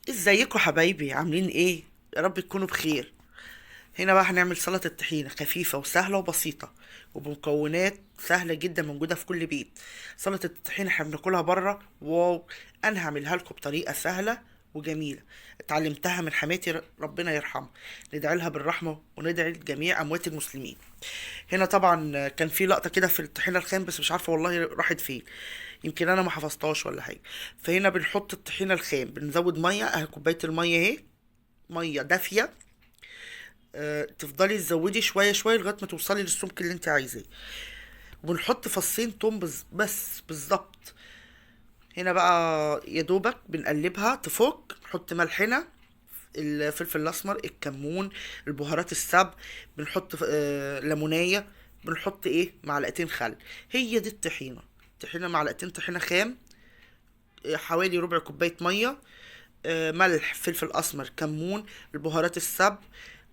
ازيكم حبايبي؟ عاملين ايه؟ يا رب تكونوا بخير. هنا بقى هنعمل سلطة الطحينة، خفيفة وسهلة وبسيطة وبمكونات سهلة جدا موجودة في كل بيت. سلطة الطحينة احنا بناكلها بره، واو. انا هعملها لكم بطريقة سهلة وجميلة، اتعلمتها من حماتي ربنا يرحمها، ندعي لها بالرحمة وندعي لجميع اموات المسلمين. هنا طبعا كان في لقطة كده في الطحينة الخام، بس مش عارفة والله راحت فين، يمكن انا ما حفظتهاش ولا حاجة. فهنا بنحط الطحينة الخام، بنزود مية، اهي كوباية المية اهي، مية دافية. تفضلي تزودي شوية شوية لغاية ما توصلي للسمك اللي انت عايزاه. وبنحط فصين توم بس بالظبط. هنا بقى يا دوبك بنقلبها تفك، نحط ملحنا، الفلفل الاسمر، الكمون، البهارات السبع، بنحط ليمونيه، بنحط معلقتين خل. هي دي الطحينه، طحينه معلقتين طحينه خام، حوالي ربع كوباية مية، ملح، فلفل اسمر، كمون، البهارات السبع،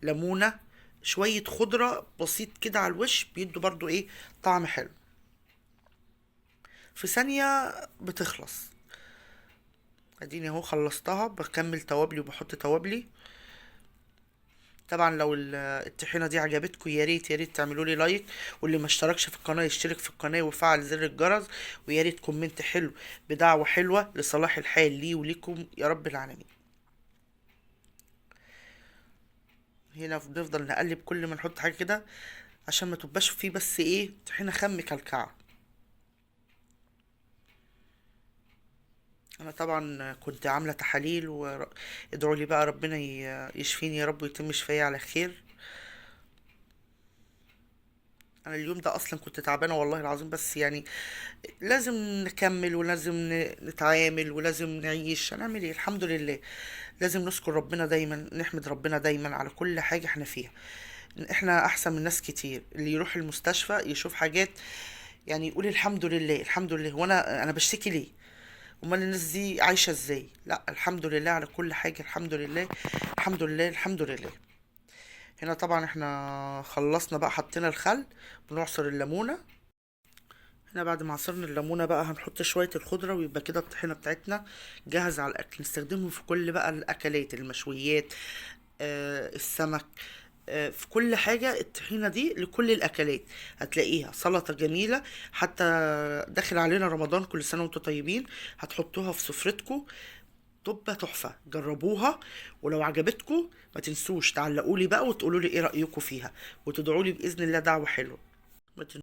ليمونه، شوية خضرة بسيط كده على الوش، بيدوا برضو طعم حلو. في ثانية بتخلص. اديني اهو خلصتها، بكمل توابلي وبحط توابلي. طبعا لو الطحينه دي عجبتكم يا ريت يا ريت تعملوا لي like، واللي ما اشتركش في القناة يشترك في القناة ويفعل زر الجرس، ويا ريت comment حلو بدعوة حلوة لصلاح الحال لي وليكم يا رب العالمين. هنا بنفضل نقلب كل ما نحط حاجة كده عشان ما تبقاش فيه بس طحينه خام مكلكعه. انا طبعا كنت عامله تحاليل، وادعوا لي بقى ربنا يشفيني يا رب ويتم شفايا على خير. انا اليوم ده اصلا كنت تعبانة والله العظيم، بس لازم نكمل ولازم نتعامل ولازم نعيش، هنعمل ايه؟ الحمد لله. لازم نشكر ربنا دايما، نحمد ربنا دايما على كل حاجة احنا فيها. احنا احسن من ناس كتير، اللي يروح المستشفى يشوف حاجات يقول الحمد لله الحمد لله، وانا بشتكي ليه؟ امال الناس دي عايشه ازاي؟ لا، الحمد لله على كل حاجة، الحمد لله الحمد لله الحمد لله. هنا طبعا احنا خلصنا بقى، حطينا الخل، بنعصر الليمونه. هنا بعد ما عصرنا الليمونه بقى هنحط شوية الخضرة، ويبقى كده الطحينه بتاعتنا جاهزة على الاكل. نستخدمهم في كل بقى الاكلات، المشويات، السمك، في كل حاجة. الطحينه دي لكل الاكلات هتلاقيها سلطة جميلة. حتى داخل علينا رمضان، كل سنة وانتم طيبين، هتحطوها في سفرتكم تبقى تحفة. جربوها، ولو عجبتكم ما تنسوش تعلقوا لي بقى وتقولوا لي ايه رايكم فيها، وتدعوا لي باذن الله دعوه حلوة. ما تنسوش